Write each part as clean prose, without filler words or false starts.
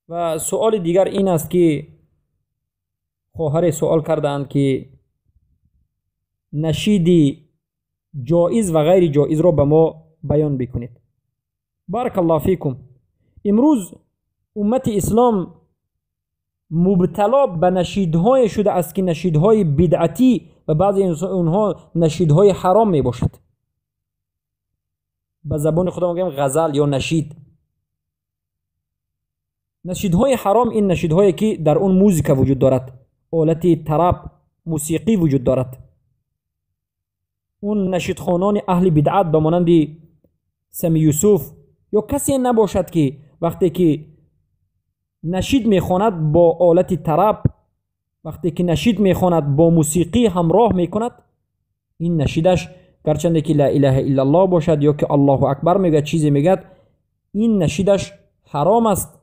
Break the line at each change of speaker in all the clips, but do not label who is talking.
و سؤال دیگر این است که خواهر سوال کردند که نشید جایز و غیر جایز را به ما بیان بکنید. بارک الله فیکم. امروز امت اسلام مبتلا به نشیدهای شده است که نشیدهای بدعتی و بعضی اونها نشیدهای حرام می باشد. به زبان خودم میگم غزل یا نشید. نشیدهای حرام این نشیدهایی که در اون موزیک وجود دارد، آلت طرب، موسیقی وجود دارد. اون نشیدخوانان اهل بدعت به مانند سمی یوسف یا کسی نباشد که وقتی که نشید میخواند با آلت طرب، وقتی که نشید میخواند با موسیقی همراه میکند، این نشیدش گرچنده که لا اله الا الله باشد یا که الله اکبر میگه چیزی میگه، این نشیدش حرام است.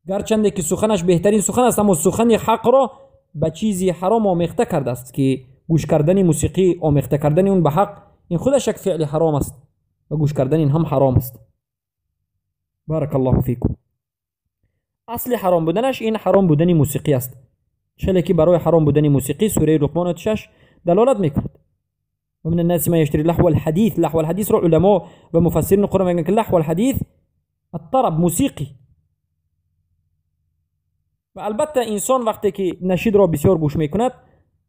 گرچنده که سخنش بهترین سخن است، اما سخن حق را به چیزی حرام آمیخته کرده است که گوش کردن موسیقی، آمیخته کردن اون به حق، این خودش یک فعل حرام است و گوش کردن این هم حرام است. بارک الله فیکم. اصل حرام بودنش این حرام بودن موسیقی است. چه که برای حرام بودن موسیقی سوره لقمان 6 دلالت میکند. و من الناس من یشتری لهو الحدیث. لهو الحدیث رو علما و مفسرین قرآن میگن که لهو الحدیث الطرب، موسیقی. و البته انسان وقتی که نشید را بسیار گوش میکند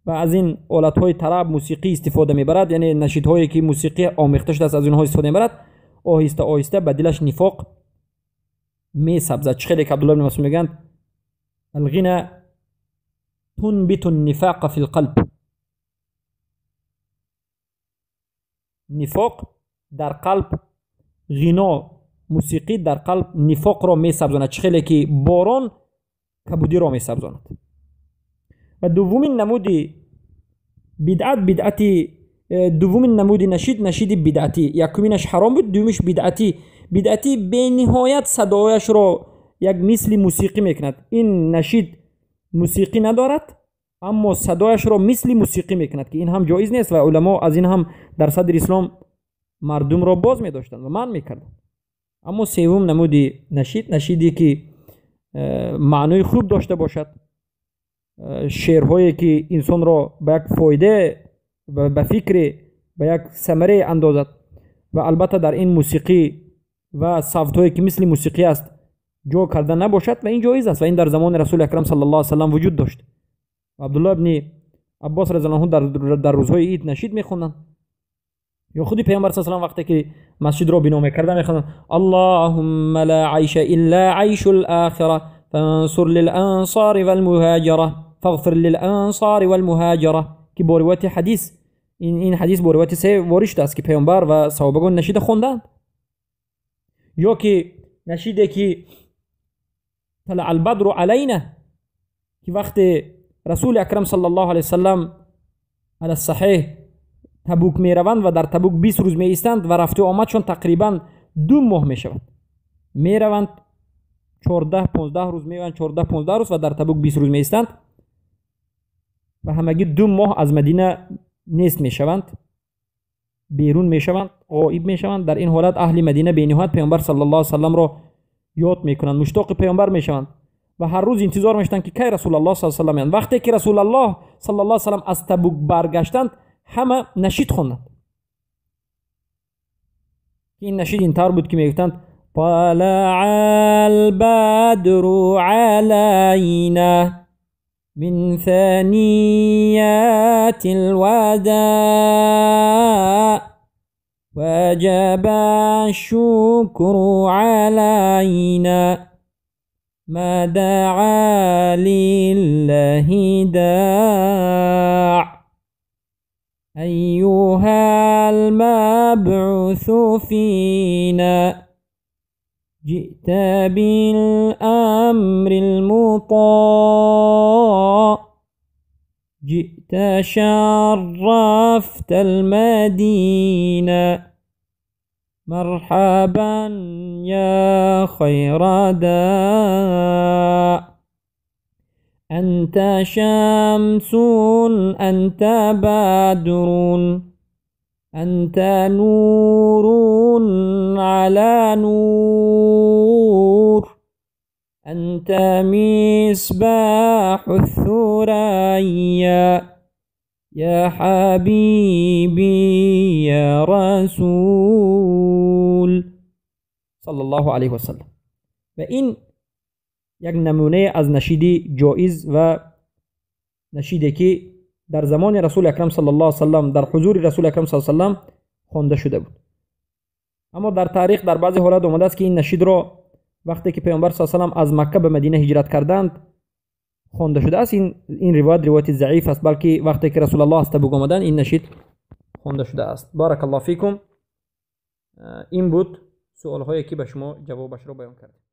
و از این آلت‌های طرب، موسیقی استفاده میبرد، یعنی نشیدهایی که موسیقی آمیخته شده است از اونها استفاده میبرد، آهسته آهسته به دلش نفاق میسبزد. چه خیلی که عبدالله بن مسعود میگن الغنى تنبت النفاق فی القلب. نفاق در قلب، غنا، موسیقی در قلب نفاق را میسبزاند. چه خیلی که باران کبودی را میسبزاند. و دومین نمود بدعت، بدعتی دومین نمود نشید، نشید بدعتی. یکمینش حرام بود، دومش بدعتی. بدعتی به نهایت صدایش را یک مثل موسیقی میکند. این نشید موسیقی ندارد اما صدایش را مثل موسیقی میکند که این هم جایز نیست و علما از این هم در صدر اسلام مردم را باز میداشتند و منع میکردند. اما سوم نمود نشید، نشیدی که معنای خوب داشته باشد، شعرهایی که انسان را به یک فایده، به فکر، به یک ثمره اندازد و البته در این موسیقی و صوت‌هایی که مثل موسیقی است جا کرده نباشد و این جایز است و این در زمان رسول اکرم صلی الله علیه و سلم وجود داشت. عبدالله ابن عباس رضی الله عنه در روزهای عید نشید میخوندند، یا خودی پیامبر صلی الله علیه و سلم وقتی که مسجد را بنا میکردن میخوندند اللهم لا عیش الا عیش الاخره فانصر للانصار والمهاجره فاغفر للانصار والمهاجره، که با روایت حدیث این حدیث با روایت سه وارد شده است که پیامبر و صحابگان نشید خوندند. یا که نشیده که طلع البدر علینا، که وقت رسول اکرم صلی الله علیه وسلم علی الصحیح تبوک میروند و در تبوک 20 روز می ایستند و رفت و آمدشون تقریبا 2 ماه می شود. میروند 14 15 روز، میروند 14 15 روز و در تبوک 20 روز می ایستند و همگی 2 ماه از مدینه نیست می شوند، بیرون می شوند، غایب می شوند. در این حالت اهل مدینه به نهایت پیامبر صلی الله علیه وسلم را یاد میکنند، مشتاق پیامبر می شوند و هر روز انتظار میشتند که کی رسول الله صلی الله علیه و سلم. وقتی که رسول الله صلی الله علیه و سلم از تبوک برگشتند همه نشید خواندند. این نشید اینطور بود که میگفتند طلع البدر علینا من ثنیات الوداع وجب الشكر علينا ما دعا لله داع أيها المبعوث فينا جئت بالأمر المطاع جئت شرفت المدينة مرحبا يا خير داع أنت شمس أنت بدر أنت نور على نور أنت مصباح الثريا يا حبيبي يا رسول صلى الله عليه وسلم. و این یک نمونه از نشید جایز و نشیده که در زمان رسول اکرم صلی الله علیه وسلم در حضور رسول اکرم صلی الله علیه وسلم خوانده شده بود. اما در تاریخ در بعضی حالات آمده است که این نشید را وقتی که پیامبر صلی الله علیه وسلم از مکه به مدینه هجرت کردند خوانده شده است. این روایت روایت ضعیف است، بلکه وقتی که رسول الله از تبوک آمدند این نشید خوانده شده است. بارک الله فیکم. این بود سوال هایی که به شما جوابش را بیان کردیم.